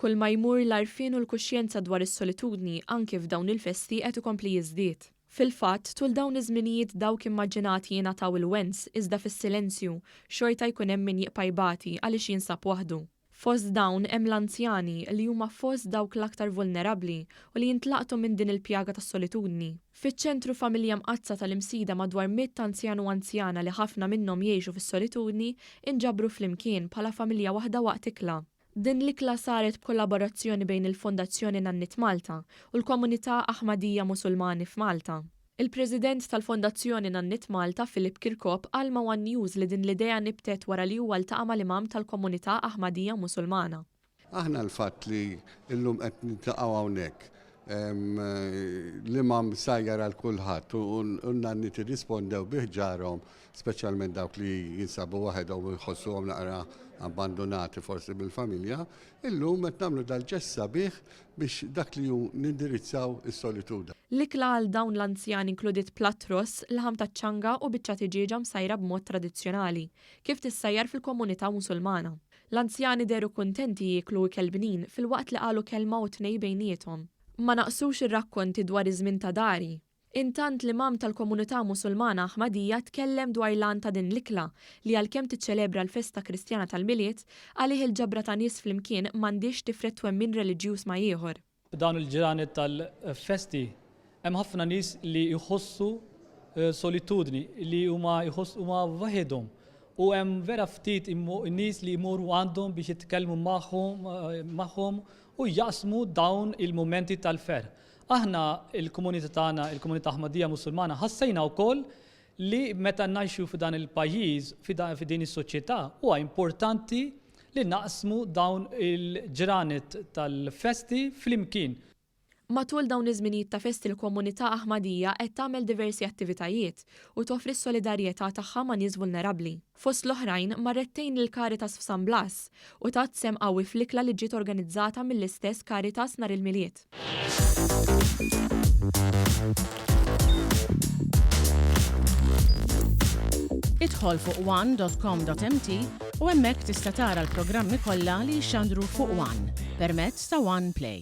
Kull ma jmur l-għarfien u l-kuxjenza dwar is-solitudni anki f'dawn il-festi qed ikompli jiżdied. Fil-fatt, tul dawn iż-żminijiet dawk immaġinati jingħataw il-wens iżda fis-silenzju xorta jkun hemm min jibqa' jbati għaliex jinsab waħdu. Fost dawn hemm l-anzjani li huma fost dawk l-aktar vulnerabbli u li jintlaqtu minn din il-pjaga tas-solitudni. Fiċ-Ċentru Familja Mqaddsa tal-Imsida madwar mitt anzjan u anzjana li ħafna minnhom jgħixu fis-solitudni inġabru flimkien bħala familja waħda waqt ikla. Din l-ikla saret b'kollaborazzjoni bejn il-Fondazzjoni Nanniet Malta u l-Komunità Ahmadiyya Musulmani f'Malta. Il-President tal-Fondazzjoni Nanniet Malta, Philip Kirkop, qal ma' one News li din l-idea nibtet wara li huwa ltaqa' mal-Imam tal-Komunità Ahmadiyya Musulmana. Aħna l-fatt li llum qed niltaqgħu hawnhekk, l-Imam sajjar għal kulħadd u n-nanniet irrispondew bi ħġarhom, speċjalment dawk li jinsabu waħedhom u jħossuhom naqra abbandunati forsi mill-familja, illum qed nagħmlu dal-ġest sabiħ biex dak li hu nindirizzaw is-solituda. L-ikla għal dawn l-anzjani inkludiet platt ross, laħam taċ-ċanga u biċċa tiġieġa msajra b'mod tradizzjonali, kif tissajjar fil-komunità Musulmana. L-anzjani dehru kuntenti jieklu ikel bnin filwaqt li qalu kelma u tnej bejniethom. Ma naqsux ir-rakkonti dwar iż-żmien ta' dari. Intant l-Imam tal-komunità Musulmana Ahmadiyya tkellem dwar l-għan ta' din l-ikla li għalkemm tiċċelebra l-festa Kristjana tal-Milied, għalih il-ġabra ta' nies flimkien m'għandhiex tifred twemmin reliġjuż ma' ieħor. F'dawn il-ġranet tal-festi hemm ħafna nies li jħossu solitudni, li huma jħossu huma waħedhom u hemm vera ftit nies li jmorru għandhom biex jitkellmu magħhom magħhom u jaqsmu dawn il-mumenti tal-ferħ. Aħna il-komunità tagħna, il-komunità Ahmadiyya Musulmana, ħassejna wkoll li meta ngħixu f'dan il-pajjiż, f'din is-soċjetà, huwa importanti li naqsmu dawn il-ġranet tal-festi flimkien. Matul dawn iż-żminijiet ta' festi l-komunità Ahmadiyya qed tagħmel diversi attivitajiet u toffri s-solidarjetà tagħha ma' nies vulnerabbli. Fost l-oħrajn, marret tgħin lill-Caritas f'San Blas u tat sehem qawwi fl-ikla li ġiet organizzata mill-istess Caritas nhar il-Milied. Idħol fuq one dot com dot mt u hemmhekk tista' tara l-programmi kollha li jixxandru fuq one permezz ta' One Play.